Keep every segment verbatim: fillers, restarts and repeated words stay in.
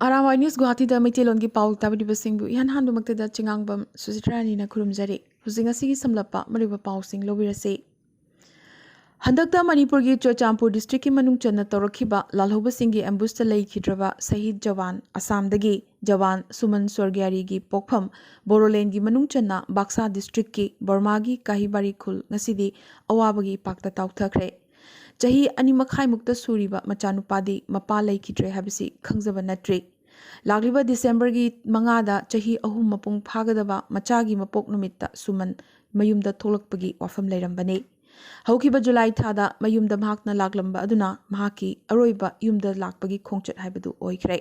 Arambai news ꯒꯨꯋꯥꯍꯥꯇꯤꯗ ꯃꯩꯇꯩꯂꯣꯟꯒꯤ ꯄꯥꯎ ꯇꯥꯕꯤꯔꯤꯕꯁꯤꯡꯕꯨ ꯏꯍꯥꯟ ꯍꯥꯟꯕꯃꯛꯇꯗ ꯆꯤꯉꯥꯡꯕꯝ ꯁꯨꯆꯤꯇ꯭ꯔꯥ ꯔꯥꯅꯤꯅ ꯈꯨꯔꯨꯝꯖꯔꯤ꯫ ꯍꯧꯖꯤꯛ ꯉꯁꯤꯒꯤ ꯁꯝꯂꯞꯄ ꯃꯔꯨꯑꯣꯏꯕ ꯄꯥꯎꯁꯤꯡ ꯂꯧꯕꯤꯔꯁꯤ꯫ ꯍꯟꯗꯛꯇ ꯃꯅꯤꯄꯨꯔꯒꯤ ꯆꯨꯔꯆꯥꯟꯄꯨꯔ ꯗꯤꯁꯇ꯭ꯔꯤꯛꯀꯤ ꯃꯅꯨꯡ ꯆꯟꯅ ꯇꯧꯔꯛꯈꯤꯕ ꯂꯥꯜꯍꯧꯕꯁꯤꯡꯒꯤ ꯑꯦꯝꯕꯨꯁꯇ ꯂꯩꯈꯤꯗ꯭ꯔꯕ ꯁꯍꯤꯗ ꯖꯋꯥꯟ ꯑꯁꯥꯝꯗꯒꯤ ꯖꯋꯥꯟ ꯁꯨꯃꯟ ꯁ꯭ꯋꯔꯒꯤꯌꯥꯔꯤꯒꯤ ꯄꯣꯛꯐꯝ ꯕꯣꯔꯣꯂꯦꯟꯒꯤ ꯃꯅꯨꯡ ꯆꯟꯅ ꯕꯥꯛꯁꯥ ꯗꯤꯁꯇ꯭ꯔꯤꯛꯀꯤ ꯕꯔꯃꯥꯒꯤ ꯀꯥꯍꯤꯕꯥꯔꯤ ꯈꯨꯜ ꯉꯁꯤꯗꯤ ꯑꯋꯥꯕꯒꯤ ꯏꯄꯥꯛꯇ ꯇꯥꯎꯊꯈ꯭ꯔꯦ꯫ ꯆꯍꯤ ꯑꯅꯤ ꯃꯈꯥꯏꯃꯨꯛꯇ ꯁꯨꯔꯤꯕ ꯃꯆꯥꯅꯨꯄꯥꯗꯤ ꯃꯄꯥ ꯂꯩꯈꯤꯗ꯭ꯔꯦ ꯍꯥꯏꯕꯁꯤ ꯈꯪꯖꯕ ꯅꯠꯇ꯭ꯔꯤ꯫ ꯂꯥꯛꯂꯤꯕ ꯗꯤꯁꯦꯝꯕꯔꯒꯤ ꯃꯉꯥꯗ ꯆꯍꯤ ꯑꯍꯨꯝ ꯃꯄꯨꯡ ꯐꯥꯒꯗꯕ ꯃꯆꯥꯒꯤ ꯃꯄꯣꯛ ꯅꯨꯃꯤꯠꯇ ꯁꯨꯃꯟ ꯃꯌꯨꯝꯗ ꯊꯣꯛꯂꯛꯄꯒꯤ ꯋꯥꯐꯝ ꯂꯩꯔꯝꯕꯅꯤ꯫ ꯍꯧꯈꯤꯕ ꯖꯨꯂꯥꯏ ꯊꯥꯗ ꯃꯌꯨꯝꯗ ꯃꯍꯥꯛꯅ ꯂꯥꯛꯂꯝꯕ ꯑꯗꯨꯅ ꯃꯍꯥꯛꯀꯤ ꯑꯔꯣꯏꯕ ꯌꯨꯝꯗ ꯂꯥꯛꯄꯒꯤ ꯈꯣꯡꯆꯠ ꯍꯥꯏꯕꯗꯨ ꯑꯣꯏꯈ꯭ꯔꯦ꯫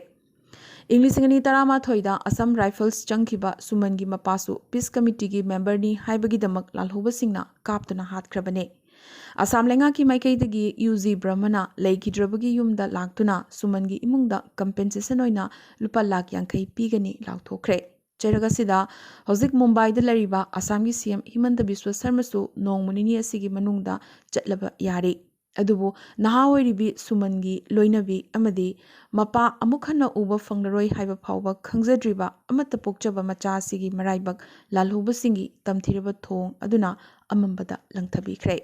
ꯏꯪ ꯂꯤꯁꯤꯡ ꯑꯅꯤ ꯇꯔꯥꯃꯥꯊꯣꯏꯗ ꯑꯁꯥꯝ ꯔꯥꯏꯐꯜꯁ ꯆꯪꯈꯤꯕ ꯁꯨꯃꯟꯒꯤ ꯃꯄꯥꯁꯨ ꯄꯤꯁ ꯀꯃꯤꯇꯤꯒꯤ ꯃꯦꯝꯕꯔꯅꯤ ꯍꯥꯏꯕꯒꯤꯗꯃꯛ ꯂꯥꯜꯍꯧꯕꯁꯤꯡꯅ ꯀꯥꯞꯇꯨꯅ ꯍꯥꯠꯈ꯭ꯔꯕꯅꯤ꯫ ꯑꯁꯥꯝ ꯂꯩꯉꯥꯛꯀꯤ ꯃꯥꯏꯀꯩꯗꯒꯤ ꯌꯨ ꯖꯤ ꯕ꯭ꯔꯍꯃꯅ ꯂꯩꯈꯤꯗ꯭ꯔꯕꯒꯤ ꯌꯨꯝꯗ ꯂꯥꯛꯇꯨꯅ ꯁꯨꯃꯟꯒꯤ ꯏꯃꯨꯡꯗ ꯀꯝꯄꯦꯟꯁꯦꯁꯟ ꯑꯣꯏꯅ ꯂꯨꯄꯥ ꯂꯥꯈ ꯌꯥꯡꯈꯩ ꯄꯤꯒꯅꯤ ꯂꯥꯎꯊꯣꯛꯈ꯭ꯔꯦ꯫ ꯆꯩꯔꯛ ꯑꯁꯤꯗ ꯍꯧꯖꯤꯛ ꯃꯨꯝꯕꯥꯏꯗ ꯂꯩꯔꯤꯕ ꯑꯁꯥꯝꯒꯤ ꯁꯤ ꯑꯦꯝ ꯍꯤꯃꯟꯇ ꯕꯤꯁ꯭ꯋ ꯁꯔꯃꯁꯨ ꯅꯣꯡꯃ ꯅꯤꯅꯤ ꯑꯁꯤꯒꯤ ꯃꯅꯨꯡꯗ ꯆꯠꯂꯕ ꯌꯥꯔꯤ꯫ ꯑꯗꯨꯕꯨ ꯅꯍꯥ ꯑꯣꯏꯔꯤꯕꯤ ꯁꯨꯃꯟꯒꯤ ꯂꯣꯏꯅꯕꯤ ꯑꯃꯗꯤ ꯃꯄꯥ ꯑꯃꯨꯛ ꯍꯟꯅ ꯎꯕ ꯐꯪꯂꯔꯣꯏ ꯍꯥꯏꯕ ꯐꯥꯎꯕ ꯈꯪꯖꯗ꯭ꯔꯤꯕ ꯑꯃꯠꯇ ꯄꯣꯛꯆꯕ ꯃꯆꯥ ꯑꯁꯤꯒꯤ ꯃꯔꯥꯏꯕꯛ ꯂꯥꯜꯍꯧꯕꯁꯤꯡꯒꯤ ꯇꯝꯊꯤꯔꯕ ꯊꯣꯡ ꯑꯗꯨꯅ ꯑꯃꯝꯕꯗ ꯂꯪꯊꯕꯤꯈ꯭ꯔꯦ꯫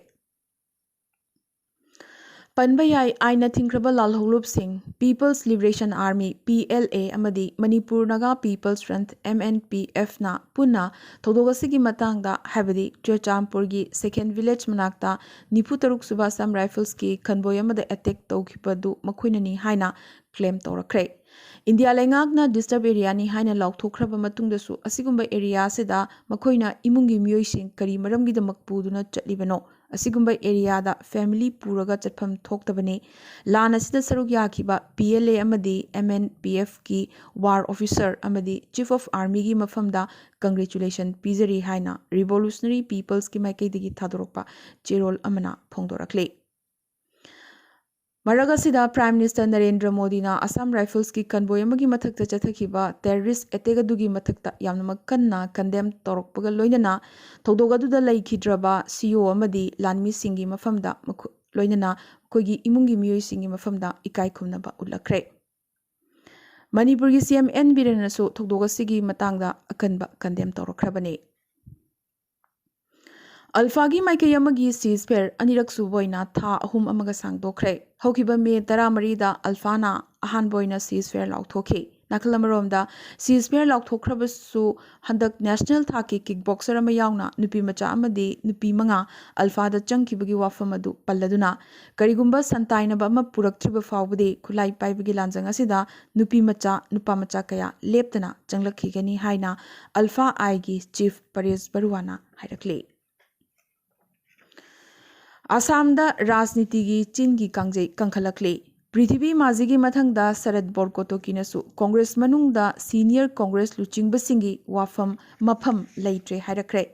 ꯄꯟꯕ ꯌꯥꯏ, ꯑꯥꯏꯟꯅ ꯊꯤꯡꯈ꯭ꯔꯕ ꯂꯥꯜꯍꯧꯂꯨꯞꯁꯤꯡ People's Liberation Army, P L A, ꯑꯃꯗꯤ Manipur Naga People's Front, M N P F, ꯅ ꯄꯨꯟꯅ ꯊꯧꯗꯣꯛ ꯑꯁꯤꯒꯤ ꯃꯇꯥꯡꯗ, ꯍꯥꯏꯕꯗꯤ ꯆꯨꯔꯆꯥꯟꯄꯨꯔꯒꯤ ꯁꯦꯀꯦꯟ ꯚꯤꯂꯦꯖ ꯃꯅꯥꯛꯇ ꯅꯤꯐꯨ ꯇꯔꯨꯛ ꯁꯨꯕ ꯑꯁꯥꯝ ꯔꯥꯏꯐꯜꯁꯀꯤ ꯀꯟꯚꯣꯏ ꯑꯃꯗ ꯑꯦꯇꯦꯛ ꯇꯧꯈꯤꯕꯗꯨ ꯃꯈꯣꯏꯅꯅꯤ ꯍꯥꯏꯅ ꯀ꯭ꯂꯦꯝ ꯇꯧꯔꯛꯈ꯭ꯔꯦ꯫ ꯏꯟꯗꯤꯌꯥ ꯂꯩꯉꯥꯛꯅ ꯗꯤꯁꯇꯔꯕ ꯑꯦꯔꯤꯌꯥꯅꯤ ꯍꯥꯏꯅ ꯂꯥꯎꯊꯣꯛꯈ꯭ꯔꯕ ꯃꯇꯨꯡꯗꯁꯨ ꯑꯁꯤꯒꯨꯝꯕ ꯑꯦꯔꯤꯌꯥ ꯑꯁꯤꯗ ꯃꯈꯣꯏꯅ ꯏꯃꯨꯡꯒꯤ ꯃꯤꯑꯣꯏꯁꯤꯡ ꯀꯔꯤ ꯃꯔꯝꯒꯤꯗꯃꯛ ꯄꯨꯗꯨꯅ ꯆꯠꯂꯤꯕꯅꯣ? ꯑꯁꯤꯒꯨꯝꯕ ꯑꯦꯔꯤꯌꯥꯗ ꯐꯦꯃꯤꯂꯤ ꯄꯨꯔꯒ ꯆꯠꯐꯝ ꯊꯣꯛꯇꯕꯅꯤ꯫ ꯂꯥꯟ ꯑꯁꯤꯗ ꯁꯔꯨꯛ ꯌꯥꯈꯤꯕ P L A ꯑꯃꯗꯤ M N P F ꯀꯤ ꯋꯥꯔ ꯑꯣꯐꯤꯁꯔ ꯑꯃꯗꯤ ꯆꯤꯐ ꯑꯣꯐ ꯑꯥꯔꯃꯤꯒꯤ ꯃꯐꯝꯗ ꯀꯪꯒ꯭ꯔꯦꯆꯨꯂꯦꯁꯟ ꯄꯤꯖꯔꯤ ꯍꯥꯏꯅ ꯔꯤꯚꯣꯂꯨꯁꯅꯔꯤ ꯄꯤꯄꯜꯁꯀꯤ ꯃꯥꯏꯀꯩꯗꯒꯤ ꯊꯥꯗꯣꯔꯛꯄ ꯆꯦꯔꯣꯜ ꯑꯃꯅ ꯐꯣꯡꯗꯣꯔꯛꯂꯤ꯫ ꯃꯔꯛ ꯑꯁꯤꯗ ꯄ꯭ꯔꯥꯏꯝ ꯃꯤꯅꯤꯁꯇꯔ ꯅꯔꯦꯟꯗ꯭ꯔ ꯃꯣꯗꯤꯅ ꯑꯁꯥꯝ ꯔꯥꯏꯐꯜꯁꯀꯤ ꯀꯟꯚꯣꯏ ꯑꯃꯒꯤ ꯃꯊꯛꯇ ꯆꯠꯊꯈꯤꯕ ꯇꯦꯔꯣꯔꯤꯁ ꯑꯦꯇꯦꯛ ꯑꯗꯨꯒꯤ ꯃꯊꯛꯇ ꯌꯥꯝꯅꯃꯛ ꯀꯟꯅ ꯀꯟꯗꯦꯝ ꯇꯧꯔꯛꯄꯒ ꯂꯣꯏꯅꯅ ꯊꯧꯗꯣꯛ ꯑꯗꯨꯗ ꯂꯩꯈꯤꯗ꯭ꯔꯕ C O ꯑꯃꯗꯤ ꯂꯥꯟꯃꯤꯁꯤꯡꯒꯤ ꯃꯐꯝꯗ ꯃꯈꯣ-, ꯂꯣꯏꯅꯅ ꯃꯈꯣꯏꯒꯤ ꯏꯃꯨꯡꯒꯤ ꯃꯤꯑꯣꯏꯁꯤꯡꯒꯤ ꯃꯐꯝꯗ ꯏꯀꯥꯏ ꯈꯨꯝꯅꯕ ꯎꯠꯂꯛꯈ꯭ꯔꯦ꯫ ꯃꯅꯤꯄꯨꯔꯒꯤ ꯁꯤ ꯑꯦꯝ ꯑꯦꯟ ꯕꯤꯔꯦꯟꯅꯁꯨ ꯊꯧꯗꯣꯛ ꯑꯁꯤꯒꯤ ꯃꯇꯥꯡꯗ ꯑꯀꯟꯕ ꯀꯟꯗꯦꯝ ꯇꯧꯔꯛꯈ꯭ꯔꯕꯅꯤ꯫ ꯑꯜꯐꯥꯒꯤ ꯃꯥꯏꯀꯩ ꯑꯃꯒꯤ ꯁꯤꯖꯐꯦꯌꯔ ꯑꯅꯤꯔꯛ ꯁꯨꯕ ꯑꯣꯏꯅ ꯊꯥ ꯑꯍꯨꯝ ꯑꯃꯒ ꯁꯥꯡꯗꯣꯛꯈ꯭ꯔꯦ꯫ ꯍꯧꯈꯤꯕ ꯃꯦ ꯇꯔꯥꯃꯔꯤꯗ ꯑꯜꯐꯥꯅ ꯑꯍꯥꯟꯕ ꯑꯣꯏꯅ ꯁꯤꯖꯐꯦꯌꯔ ꯂꯥꯎꯊꯣꯛꯈꯤ꯫ ꯅꯥꯀꯜ ꯑꯃꯔꯣꯝꯗ ꯁꯤꯖꯐꯦꯌꯔ ꯂꯥꯎꯊꯣꯛꯈ꯭ꯔꯕꯁꯨ, ꯍꯟꯗꯛ ꯅꯦꯁꯅꯦꯜ ꯊꯥꯛꯀꯤ ꯀꯤꯛ ꯕꯣꯛꯁꯔ ꯑꯃ ꯌꯥꯎꯅ ꯅꯨꯄꯤ ꯃꯆꯥ ꯑꯃꯗꯤ ꯅꯨꯄꯤ ꯃꯉꯥ ꯑꯜꯐꯥꯗ ꯆꯪꯈꯤꯕꯒꯤ ꯋꯥꯐꯝ ꯑꯗꯨ ꯄꯜꯂꯗꯨꯅ, ꯀꯔꯤꯒꯨꯝꯕ ꯁꯟꯇꯥꯏꯅꯕ ꯑꯃ ꯄꯨꯔꯛꯇ꯭ꯔꯤꯕ ꯐꯥꯎꯕꯗꯤ ꯈꯨꯠꯂꯥꯏ ꯄꯥꯏꯕꯒꯤ ꯂꯥꯟꯖꯪ ꯑꯁꯤꯗ ꯅꯨꯄꯤ ꯃꯆꯥ, ꯅꯨꯄꯥ ꯃꯆꯥ ꯀꯌꯥ ꯂꯦꯞꯇꯅ ꯆꯪꯂꯛꯈꯤꯒꯅꯤ ꯍꯥꯏꯅ ꯑꯜꯐꯥ ꯑꯥꯏꯒꯤ ꯆꯤꯐ ꯄꯔꯦꯁ ꯕꯔꯨꯋꯥꯅ ꯍꯥꯏꯔꯛꯂꯤ꯫ ꯑꯁꯥꯝꯗ ꯔꯥꯖꯅꯤꯇꯤꯒꯤ ꯆꯤꯟꯒꯤ ꯀꯥꯡꯖꯩ ꯀꯟꯈꯠꯂꯛꯂꯤ꯫ ꯄ꯭ꯔꯤꯊꯤꯕꯤ ꯃꯥꯖꯤꯒꯤ ꯃꯊꯪꯗ ꯁꯔꯠ ꯕꯣꯔꯀꯣꯇꯣꯀꯤꯅꯁꯨ ꯀꯣꯡꯒ꯭ꯔꯦꯁ ꯃꯅꯨꯡꯗ ꯁꯤꯅꯤꯌꯔ ꯀꯣꯡꯒ꯭ꯔꯦꯁ ꯂꯨꯆꯤꯡꯕꯁꯤꯡꯒꯤ ꯋꯥꯐꯝ ꯃꯐꯝ ꯂꯩꯇ꯭ꯔꯦ ꯍꯥꯏꯔꯛꯈ꯭ꯔꯦ꯫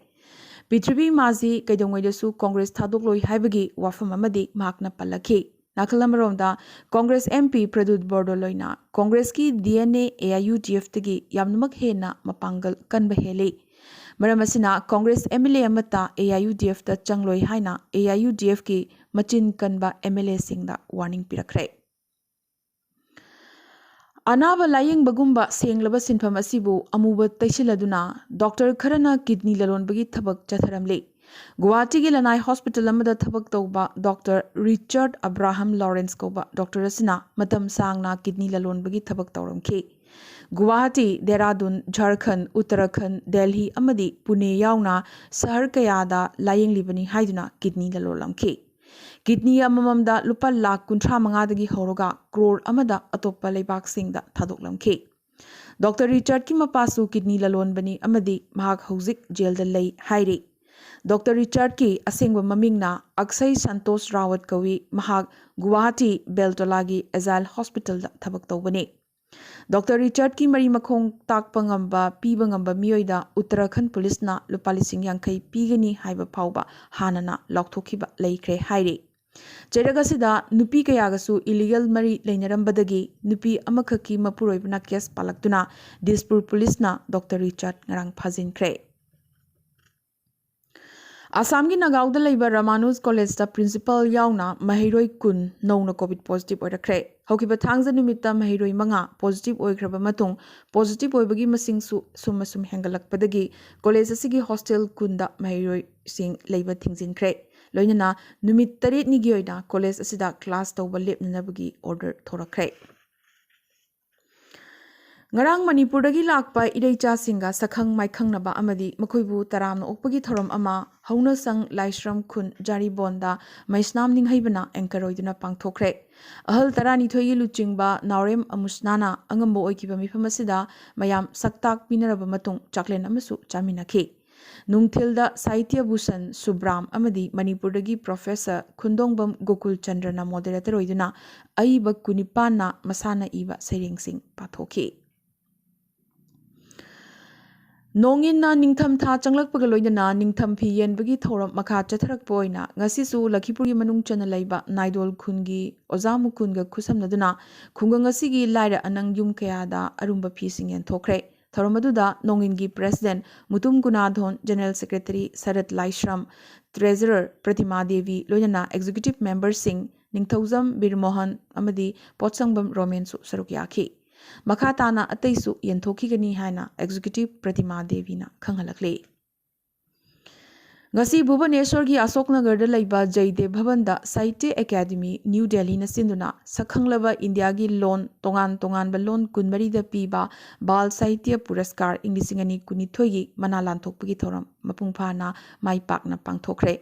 ꯄ꯭ꯔꯤꯊꯤꯕꯤ ꯃꯥꯖꯤ ꯀꯩꯗꯧꯉꯩꯗꯁꯨ ꯀꯣꯡꯒ꯭ꯔꯦꯁ ꯊꯥꯗꯣꯛꯂꯣꯏ ꯍꯥꯏꯕꯒꯤ ꯋꯥꯐꯝ ꯑꯃꯗꯤ ꯃꯍꯥꯛꯅ ꯄꯜꯂꯛꯈꯤ꯫ ꯅꯥꯀꯜ ꯑꯃꯔꯣꯝꯗ, ꯀꯣꯡꯒ꯭ꯔꯦꯁ ꯑꯦꯝ ꯄꯤ ꯄ꯭ꯔꯗꯨꯠ ꯕꯣꯔꯗꯣꯂꯣꯏꯅ ꯀꯣꯡꯒ꯭ꯔꯦꯁꯀꯤ D N A A I U D ꯑꯦꯐꯇꯒꯤ ꯌꯥꯝꯅꯃꯛ ꯍꯦꯟꯅ ꯃꯄꯥꯡꯒꯜ ꯀꯟꯕ ꯍꯦꯜꯂꯤ꯫ ꯃꯔꯝ ꯑꯁꯤꯅ ꯀꯣꯡꯒ꯭ꯔꯦꯁ ꯑꯦꯝ ꯑꯦꯜ ꯑꯦ ꯑꯃꯠꯇ ꯑꯦ ꯑꯥꯏ ꯌꯨ ꯗꯤ ꯑꯦꯐꯇ ꯆꯪꯂꯣꯏ ꯍꯥꯏꯅ ꯑꯦ ꯑꯥꯏ ꯌꯨ ꯗꯤ ꯑꯦꯐꯀꯤ ꯃꯆꯤꯟ ꯀꯟꯕ ꯑꯦꯝ ꯑꯦꯜ ꯑꯦꯁꯤꯡꯗ ꯋꯥꯔꯅꯤꯡ ꯄꯤꯔꯛꯈ꯭ꯔꯦ꯫ ꯑꯅꯥꯕ ꯂꯥꯌꯦꯡꯕꯒꯨꯝꯕ ꯁꯦꯡꯂꯕ ꯁꯤꯟꯐꯝ ꯑꯁꯤꯕꯨ ꯑꯃꯨꯕ ꯇꯩꯁꯤꯜꯂꯗꯨꯅ ꯗꯣꯛꯇꯔ ꯈꯔꯅ ꯀꯤꯗꯅꯤ ꯂꯂꯣꯟꯕꯒꯤ ꯊꯕꯛ ꯆꯠꯊꯔꯝꯂꯤ꯫ ꯒꯨꯋꯥꯍꯥꯇꯤꯒꯤ ꯂꯅꯥꯏ ꯍꯣꯁꯄꯤꯇꯥꯜ ꯑꯃꯗ ꯊꯕꯛ ꯇꯧꯕ ꯗꯣꯛꯇꯔ ꯔꯤꯆꯥꯔꯗ ꯑꯕ꯭ꯔꯥꯍꯝ ꯂꯣꯔꯦꯟꯁ ꯀꯧꯕ ꯗꯣꯛꯇꯔ ꯑꯁꯤꯅ ꯃꯇꯝ ꯁꯥꯡꯅ ꯀꯤꯗꯅꯤ ꯂꯂꯣꯟꯕꯒꯤ ꯊꯕꯛ ꯇꯧꯔꯝꯈꯤ꯫ ꯒꯨꯋꯥꯍꯥꯇꯤ, ꯗꯦꯔꯥꯗꯨꯟ, ꯖꯥꯔꯈꯟ, ꯎꯠꯇꯔꯥꯈꯟ, ꯗꯦꯜꯍꯤ ꯑꯃꯗꯤ ꯄꯨꯅꯦ ꯌꯥꯎꯅ ꯁꯍꯔ ꯀꯌꯥꯗ ꯂꯥꯌꯦꯡꯂꯤꯕꯅꯤ ꯍꯥꯏꯗꯨꯅ ꯀꯤꯗꯅꯤ ꯂꯂꯣꯜꯂꯝꯈꯤ꯫ ꯀꯤꯗꯅꯤ ꯑꯃꯃꯝꯗ ꯂꯨꯄꯥ ꯂꯥꯈ ꯀꯨꯟꯊ꯭ꯔꯥ ꯃꯉꯥꯗꯒꯤ ꯍꯧꯔꯒ ꯀ꯭ꯔꯣꯔ ꯑꯃꯗ ꯑꯇꯣꯞꯄ ꯂꯩꯕꯥꯛꯁꯤꯡꯗ ꯊꯥꯗꯣꯛꯂꯝꯈꯤ꯫ ꯗꯣꯛꯇꯔ ꯔꯤꯆꯥꯔꯗꯀꯤ ꯃꯄꯥꯁꯨ ꯀꯤꯗꯅꯤ ꯂꯂꯣꯟꯕꯅꯤ ꯑꯃꯗꯤ ꯃꯍꯥꯛ ꯍꯧꯖꯤꯛ ꯖꯦꯜꯗ ꯂꯩ ꯍꯥꯏꯔꯤ꯫ ꯗꯣꯛꯇꯔ ꯔꯤꯆꯥꯔꯗꯀꯤ ꯑꯁꯦꯡꯕ ꯃꯃꯤꯡꯅ ꯑꯛꯁꯩ ꯁꯟꯇꯣꯁ ꯔꯥꯋꯠ ꯀꯧꯏ꯫ ꯃꯍꯥꯛ ꯒꯨꯋꯥꯍꯥꯇꯤ ꯕꯦꯜꯇꯣꯂꯥꯒꯤ ꯑꯦꯖꯥꯏꯜ ꯍꯣꯁꯄꯤꯇꯥꯜꯗ ꯊꯕꯛ ꯇꯧꯕꯅꯤ꯫ ꯗꯣꯛꯇꯔ ꯔꯤꯆꯥꯔꯗꯀꯤ ꯃꯔꯤ ꯃꯈꯣꯡ ꯇꯥꯛꯄ ꯉꯝꯕ, ꯄꯤꯕ ꯉꯝꯕ ꯃꯤꯑꯣꯏꯗ ꯎꯠꯇꯔꯥꯈꯟ ꯄꯨꯂꯤꯁꯅ ꯂꯨꯄꯥ ꯂꯤꯁꯤꯡ ꯌꯥꯡꯈꯩ ꯄꯤꯒꯅꯤ ꯍꯥꯏꯕ ꯐꯥꯎꯕ ꯍꯥꯟꯅꯅ ꯂꯥꯎꯊꯣꯛꯈꯤꯕ ꯂꯩꯈ꯭ꯔꯦ ꯍꯥꯏꯔꯤ꯫ ꯆꯩꯔꯛ ꯑꯁꯤꯗ ꯅꯨꯄꯤ ꯀꯌꯥꯒꯁꯨ ꯏꯂꯤꯒꯦꯜ ꯃꯔꯤ ꯂꯩꯅꯔꯝꯕꯗꯒꯤ ꯅꯨꯄꯤ ꯑꯃꯈꯛꯀꯤ ꯃꯄꯨꯔꯣꯏꯕꯅ ꯀꯦꯁ ꯄꯥꯜꯂꯛꯇꯨꯅ ꯗꯤꯁꯄꯨꯔ ꯄꯨꯂꯤꯁꯅ ꯗꯣꯛꯇꯔ ꯔꯤꯆꯥꯔꯗ ꯉꯔꯥꯡ ꯐꯥꯖꯤꯟꯈ꯭ꯔꯦ꯫ ꯑꯁꯥꯝꯒꯤ ꯅꯥꯒꯥꯎꯗ ꯂꯩꯕ ꯔꯃꯥꯅꯨꯖ ꯀꯣꯂꯦꯖꯇ ꯄ꯭ꯔꯤꯟꯁꯤꯄꯥꯜ ꯌꯥꯎꯅ ꯃꯍꯩꯔꯣꯏ ꯀꯨꯟ ꯅꯧꯅ ꯀꯣꯚꯤꯗ ꯄꯣꯖꯤꯇꯤꯚ ꯑꯣꯏꯔꯛꯈ꯭ꯔꯦ꯫ ꯍꯧꯈꯤꯕ ꯊꯥꯡꯖ ꯅꯨꯃꯤꯠꯇ ꯃꯍꯩꯔꯣꯏ ꯃꯉꯥ ꯄꯣꯖꯤꯇꯤꯚ ꯑꯣꯏꯈ꯭ꯔꯕ ꯃꯇꯨꯡ, ꯄꯣꯖꯤꯇꯤꯚ ꯑꯣꯏꯕꯒꯤ ꯃꯁꯤꯡꯁꯨ ꯁꯨꯝ ꯑꯁꯨꯝ ꯍꯦꯟꯒꯠꯂꯛꯄꯗꯒꯤ ꯀꯣꯂꯦꯖ ꯑꯁꯤꯒꯤ ꯍꯣꯁꯇꯦꯜ ꯀꯨꯟꯗ ꯃꯍꯩꯔꯣꯏꯁꯤꯡ ꯂꯩꯕ ꯊꯤꯡꯖꯤꯟꯈ꯭ꯔꯦ꯫ ꯂꯣꯏꯅꯅ ꯅꯨꯃꯤꯠ ꯇꯔꯦꯠꯅꯤꯒꯤ ꯑꯣꯏꯅ ꯀꯣꯂꯦꯖ ꯑꯁꯤꯗ ꯀ꯭ꯂꯥꯁ ꯇꯧꯕ ꯂꯦꯞꯅꯅꯕꯒꯤ ꯑꯣꯔꯗꯔ ꯊꯣꯔꯛꯈ꯭ꯔꯦ꯫ ꯉꯔꯥꯡ ꯃꯅꯤꯄꯨꯔꯗꯒꯤ ꯂꯥꯛꯄ ꯏꯔꯩꯆꯥꯁꯤꯡꯒ ꯁꯛꯈꯪ ꯃꯥꯏꯈꯪꯅꯕ ꯑꯃꯗꯤ ꯃꯈꯣꯏꯕꯨ ꯇꯔꯥꯝꯅ ꯑꯣꯛꯄꯒꯤ ꯊꯧꯔꯝ ꯑꯃ ꯍꯧꯅꯁꯪ ꯂꯥꯏꯁ꯭ꯔꯝ ꯈꯨꯟ ꯖꯥꯔꯤꯕꯣꯟꯗ ꯃꯩꯁꯅꯥꯝ ꯅꯤꯡꯍꯩꯕꯅ ꯑꯦꯡꯀꯔ ꯑꯣꯏꯗꯨꯅ ꯄꯥꯡꯊꯣꯛꯈ꯭ꯔꯦ꯫ ꯑꯍꯜ ꯇꯔꯥꯅꯤꯊꯣꯏꯒꯤ ꯂꯨꯆꯤꯡꯕ ꯅꯥꯎꯔꯦꯝ ꯑꯃꯨꯁꯅꯥꯅ ꯑꯉꯝꯕ ꯑꯣꯏꯈꯤꯕ ꯃꯤꯐꯝ ꯑꯁꯤꯗ ꯃꯌꯥꯝ ꯁꯛꯇꯥꯛ ꯄꯤꯅꯔꯕ ꯃꯇꯨꯡ ꯆꯥꯛꯂꯦꯟ ꯑꯃꯁꯨ ꯆꯥꯃꯤꯟꯅꯈꯤ꯫ ꯅꯨꯡꯊꯤꯜꯗ ꯁꯥꯍꯤꯇ꯭ꯌ ꯚꯨꯁꯟ ꯁꯨꯕ꯭ꯔꯥꯝ ꯑꯃꯗꯤ ꯃꯅꯤꯄꯨꯔꯗꯒꯤ ꯄ꯭ꯔꯣꯐꯦꯁꯔ ꯈꯨꯟꯗꯣꯡꯕꯝ ꯒꯣꯀꯨꯜ ꯆꯟꯗ꯭ꯔꯅ ꯃꯣꯗꯦꯔꯦꯇꯔ ꯑꯣꯏꯗꯨꯅ ꯑꯏꯕ ꯀꯨꯟꯅꯤꯄꯥꯟꯅ ꯃꯁꯥꯅ ꯏꯕ ꯁꯩꯔꯦꯡꯁꯤꯡ ꯄꯥꯊꯣꯛꯈꯤ꯫ ꯅꯣꯡꯏꯟꯅ ꯅꯤꯡꯊꯝꯊꯥ ꯆꯪꯂꯛꯄꯒ ꯂꯣꯏꯅꯅ ꯅꯤꯡꯊꯝ ꯐꯤ ꯌꯦꯟꯕꯒꯤ ꯊꯧꯔꯝ ꯃꯈꯥ ꯆꯠꯊꯔꯛꯄ ꯑꯣꯏꯅ ꯉꯁꯤꯁꯨ ꯂꯈꯤꯄꯨꯔꯒꯤ ꯃꯅꯨꯡ ꯆꯟꯅ ꯂꯩꯕ ꯅꯥꯏꯗꯣꯜ ꯈꯨꯟꯒꯤ ꯑꯣꯖꯥ ꯃꯨꯀꯨꯟꯒ ꯈꯨꯠꯁꯝꯅꯗꯨꯅ ꯈꯨꯡꯒꯪ ꯑꯁꯤꯒꯤ ꯂꯥꯏꯔ ꯑꯅꯪ ꯌꯨꯝ ꯀꯌꯥꯗ ꯑꯔꯨꯝꯕ ꯐꯤꯁꯤꯡ ꯌꯦꯟꯊꯣꯛꯈ꯭ꯔꯦ꯫ ꯊꯧꯔꯝ ꯑꯗꯨꯗ ꯅꯣꯡꯏꯟꯒꯤ ꯄ꯭ꯔꯦꯁꯤꯗꯦꯟ ꯃꯨꯇꯨꯝ ꯒꯨꯅꯥꯙꯣꯟ, ꯖꯦꯅꯔꯦꯜ ꯁꯦꯀ꯭ꯔꯦꯇꯔꯤ ꯁꯔꯠ ꯂꯥꯏꯁ꯭ꯔꯝ, ꯇ꯭ꯔꯦꯖꯔꯔ ꯄ꯭ꯔꯇꯤꯃꯥ ꯗꯦꯕꯤ, ꯂꯣꯏꯅꯅ ꯑꯦꯛꯖꯤꯀ꯭ꯌꯨꯇꯤꯚ ꯃꯦꯝꯕꯔꯁꯤꯡ ꯅꯤꯡꯊꯧꯖꯝ ꯕꯤꯔꯃꯣꯍꯟ ꯑꯃꯗꯤ ꯄꯣꯠꯁꯪꯕꯝ ꯔꯣꯃꯦꯟꯁꯨ ꯁꯔꯨꯛ ꯌꯥꯈꯤ꯫ ꯃꯈꯥ ꯇꯥꯅ ꯑꯇꯩꯁꯨ ꯌꯦꯟꯊꯣꯛꯈꯤꯒꯅꯤ ꯍꯥꯏꯅ ꯑꯦꯛꯖꯤꯀ꯭ꯌꯨꯇꯤꯚ ꯄ꯭ꯔꯇꯤꯃꯥ ꯗꯦꯕꯤꯅ ꯈꯪꯍꯜꯂꯛꯂꯤ꯫ ꯉꯁꯤ ꯚꯨꯕꯅꯦꯁ꯭ꯋꯔꯒꯤ ꯑꯁꯣꯛ ꯅꯒꯔꯗ ꯂꯩꯕ ꯖꯩꯗꯦꯕ ꯚꯕꯟꯗ ꯁꯥꯍꯤꯇ꯭ꯌ ꯑꯦꯀꯥꯗꯃꯤ, ꯅ꯭ꯌꯨ ꯗꯦꯜꯂꯤꯅ ꯁꯤꯟꯗꯨꯅ ꯁꯛꯈꯪꯂꯕ ꯏꯟꯗꯤꯌꯥꯒꯤ ꯂꯣꯟ ꯇꯣꯉꯥꯟ ꯇꯣꯉꯥꯟꯕ ꯂꯣꯟ ꯀꯨꯟꯃꯔꯤꯗ ꯄꯤꯕ ꯕꯥꯜ ꯁꯥꯍꯤꯇ꯭ꯌ ꯄꯨꯔꯁꯀꯥꯔ ꯏꯪ ꯂꯤꯁꯤꯡ ꯑꯅꯤ ꯀꯨꯟꯅꯤꯊꯣꯏꯒꯤ ꯃꯅꯥ ꯂꯥꯟꯊꯣꯛꯄꯒꯤ ꯊꯧꯔꯝ ꯃꯄꯨꯡ ꯐꯥꯅ ꯃꯥꯏ ꯄꯥꯛꯅ ꯄꯥꯡꯊꯣꯛꯈ꯭ꯔꯦ꯫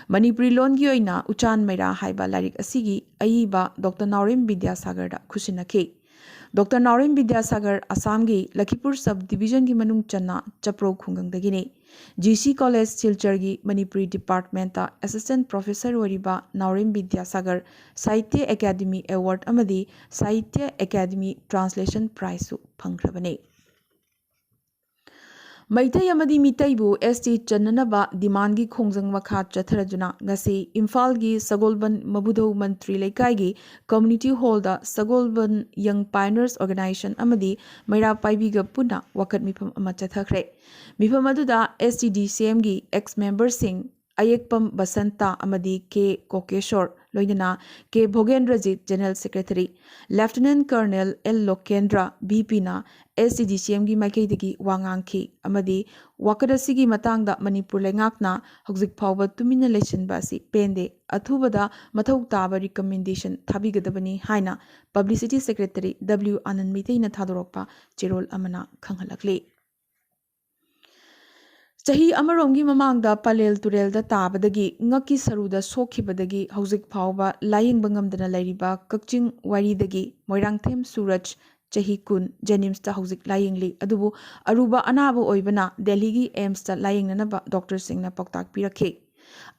ꯃꯅꯤꯄꯨꯔꯤ ꯂꯣꯟꯒꯤ ꯑꯣꯏꯅ ꯎꯆꯥꯟ ꯃꯩꯔꯥ ꯍꯥꯏꯕ ꯂꯥꯏꯔꯤꯛ ꯑꯁꯤꯒꯤ ꯑꯏꯕ ꯗꯣꯛꯇꯔ ꯅꯥꯎꯔꯦꯝ ꯕꯤꯗ꯭ꯌꯥꯁꯥꯒꯔꯗ ꯈꯨꯠꯁꯤꯟꯅꯈꯤ꯫ ꯗꯣꯛꯇꯔ ꯅꯥꯎꯔꯦꯝ ꯕꯤꯗ꯭ꯌꯥꯁꯥꯒꯔ ꯑꯁꯥꯝꯒꯤ ꯂꯈꯤꯄꯨꯔ ꯁꯕ ꯗꯤꯕꯤꯖꯟꯒꯤ ꯃꯅꯨꯡ ꯆꯟꯅ ꯆꯄ꯭ꯔꯧ ꯈꯨꯡꯒꯪꯗꯒꯤꯅꯤ꯫ ꯖꯤ ꯁꯤ ꯀꯣꯂꯦꯖ ꯁꯤꯜꯆꯔꯒꯤ ꯃꯅꯤꯄꯨꯔꯤ ꯗꯤꯄꯥꯔꯠꯃꯦꯟꯇ ꯑꯦꯁꯤꯁꯇꯦꯟ ꯄ꯭ꯔꯣꯐꯦꯁꯔ ꯑꯣꯏꯔꯤꯕ ꯅꯥꯎꯔꯦꯝ ꯕꯤꯗ꯭ꯌꯥꯁꯥꯒꯔ ꯁꯥꯍꯤꯇ꯭ꯌ ꯑꯦꯀꯥꯗꯃꯤ ꯑꯦꯋꯥꯔꯗ ꯑꯃꯗꯤ ꯁꯥꯍꯤꯇ꯭ꯌ ꯑꯦꯀꯥꯗꯃꯤ ꯇ꯭ꯔꯥꯟꯁꯂꯦꯁꯟ ꯄ꯭ꯔꯥꯏꯖꯁꯨ ꯐꯪꯈ꯭ꯔꯕꯅꯤ꯫ ꯃꯩꯇꯩ ꯑꯃꯗꯤ ꯃꯤꯇꯩꯕꯨ ꯑꯦꯁ ꯇꯤ ꯆꯟꯅꯅꯕ ꯗꯤꯃꯥꯟꯒꯤ ꯈꯣꯡꯖꯪ ꯃꯈꯥ ꯆꯠꯊꯔꯗꯨꯅ ꯉꯁꯤ ꯏꯝꯐꯥꯜꯒꯤ ꯁꯒꯣꯜꯕꯟ ꯃꯕꯨꯙꯧ ꯃꯟꯇ꯭ꯔꯤ ꯂꯩꯀꯥꯏꯒꯤ ꯀꯝꯃ꯭ꯌꯨꯅꯤꯇꯤ ꯍꯣꯜꯗ ꯁꯒꯣꯜꯕꯟ ꯌꯪ ꯄꯥꯏꯅꯔꯁ ꯑꯣꯔꯒꯅꯥꯏꯖꯦꯁꯟ ꯑꯃꯗꯤ ꯃꯩꯔꯥ ꯄꯥꯏꯕꯤꯒ ꯄꯨꯟꯅ ꯋꯥꯀꯠ ꯃꯤꯐꯝ ꯑꯃ ꯆꯠꯊꯈ꯭ꯔꯦ꯫ ꯃꯤꯐꯝ ꯑꯗꯨꯗ ꯑꯦꯁ ꯇꯤ ꯗꯤ ꯁꯤ ꯑꯦꯝꯒꯤ ꯑꯦꯛꯁ ꯃꯦꯝꯕꯔꯁꯤꯡ, ꯑꯌꯦꯛꯄꯝ ꯕꯁꯟꯇ ꯑꯃꯗꯤ ꯀꯦ ꯀꯣꯀꯦꯁꯣꯔ, ꯂꯣꯏꯅꯅ K Bhogendrajit, general secretary, lieutenant colonel L Lokendra, V ꯄꯤꯅ ꯑꯦꯁ ꯁꯤ ꯖꯤ ꯁꯤ ꯑꯦꯝꯒꯤ ꯃꯥꯏꯀꯩꯗꯒꯤ ꯋꯥ ꯉꯥꯡꯈꯤ ꯑꯃꯗꯤ ꯋꯥꯀꯠ ꯑꯁꯤꯒꯤ ꯃꯇꯥꯡꯗ ꯃꯅꯤꯄꯨꯔ ꯂꯩꯉꯥꯛꯅ ꯍꯧꯖꯤꯛ ꯐꯥꯎꯕ ꯇꯨꯃꯤꯟꯅ ꯂꯩꯁꯤꯟꯕ ꯑꯁꯤ ꯄꯦꯟꯗꯦ, ꯑꯊꯨꯕꯗ ꯃꯊꯧ ꯇꯥꯕ ꯔꯤꯀꯃꯦꯟꯗꯦꯁꯟ ꯊꯥꯕꯤꯒꯗꯕꯅꯤ ꯍꯥꯏꯅ ꯄꯕ꯭ꯂꯤꯁꯤꯇꯤ ꯁꯦꯀ꯭ꯔꯦꯇꯔꯤ ꯗꯕ꯭ꯂꯤꯎ ꯑꯅꯟ ꯃꯩꯇꯩꯅ ꯊꯥꯗꯣꯔꯛꯄ ꯆꯦꯔꯣꯜ ꯑꯃꯅ ꯈꯪꯍꯜꯂꯛꯂꯤ꯫ ꯆꯍꯤ ꯑꯃꯔꯣꯝꯒꯤ ꯃꯃꯥꯡꯗ ꯄꯂꯦꯜ ꯇꯨꯔꯦꯜꯗ ꯇꯥꯕꯗꯒꯤ ꯉꯛꯀꯤ ꯁꯔꯨꯗ ꯁꯣꯛꯈꯤꯕꯗꯒꯤ ꯍꯧꯖꯤꯛ ꯐꯥꯎꯕ ꯂꯥꯌꯦꯡꯕ ꯉꯝꯗꯅ ꯂꯩꯔꯤꯕ ꯀꯛꯆꯤꯡ ꯋꯥꯏꯔꯤꯗꯒꯤ ꯃꯣꯏꯔꯥꯡꯊꯦꯝ ꯁꯨꯔꯖ, ꯆꯍꯤ ꯀꯨꯟ, ꯖꯦꯅꯤꯝꯁꯇ ꯍꯧꯖꯤꯛ ꯂꯥꯌꯦꯡꯂꯤ꯫ ꯑꯗꯨꯕꯨ ꯑꯔꯨꯕ ꯑꯅꯥꯕ ꯑꯣꯏꯕꯅ ꯗꯦꯜꯂꯤꯒꯤ ꯑꯦꯝꯁꯇ ꯂꯥꯌꯦꯡꯅꯅꯕ ꯗꯣꯛꯇꯔꯁꯤꯡꯅ ꯄꯥꯎꯇꯥꯛ ꯄꯤꯔꯛꯈꯤ꯫